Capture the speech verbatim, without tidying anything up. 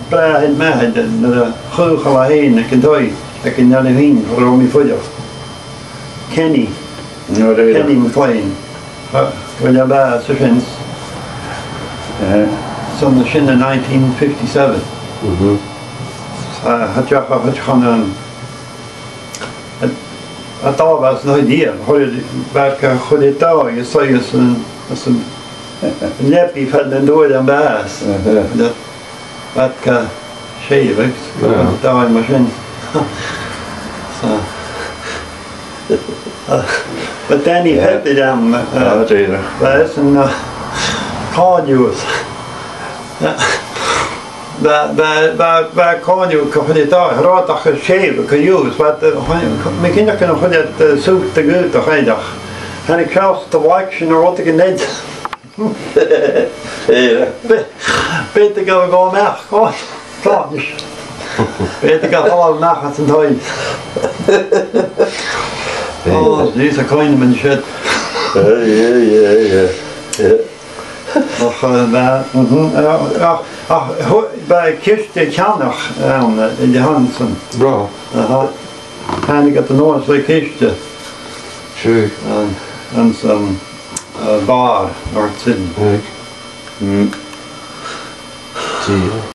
Bràthair m' athar, nuair a chaochail e fhèin aig an taigh, aig an taigh fhèin, cha robh mi a' fuireach. Kenny. No, really? Kenny MacLean. Cha bhuineadh e bàs a sin. Eh. Son sin ann an nineteen fifty-seven. Mhm. Tha, tha deach a chuid chun an, a, a dà bhàs na chuid, chuir, bha e ga chur a dhà, you see, as an, as an leabaidh fad na dh'fhuair e am bàs. Mhm. Bha e ga sèimheadh, agus Yeah. dà mar sin. So, uh, but then he Yeah. had the, um, uh, Oh, dear. bha e sin, uh, còinneamh. Bha, bha, bha, bha còinneamh gu fìor dà, rud a chuir sèimh gu fìor, bha, uh, mi cinnteach gun do chuir iad, uh, sùit a' ghuth a chuideachd. Thàinig feabhas de bhlaic sin a rud aig an leithid. Bha, bha iad a' gabhail a-mach, o, gosh. Bha iad a' gabhail a-mach às an taigh. Ò, 's e a' cuimhne a th' ann an siud. Yeah, yeah, yeah, yeah. Ach, eh, bha, mhm, ach, ach, ach, bha ciste cheannach ann, eh, an sin. Bha. Aha. Thàinig iad a-nuas le ciste. True. An, anns an, eh, bàr, an sin. Right. Mm. Deal.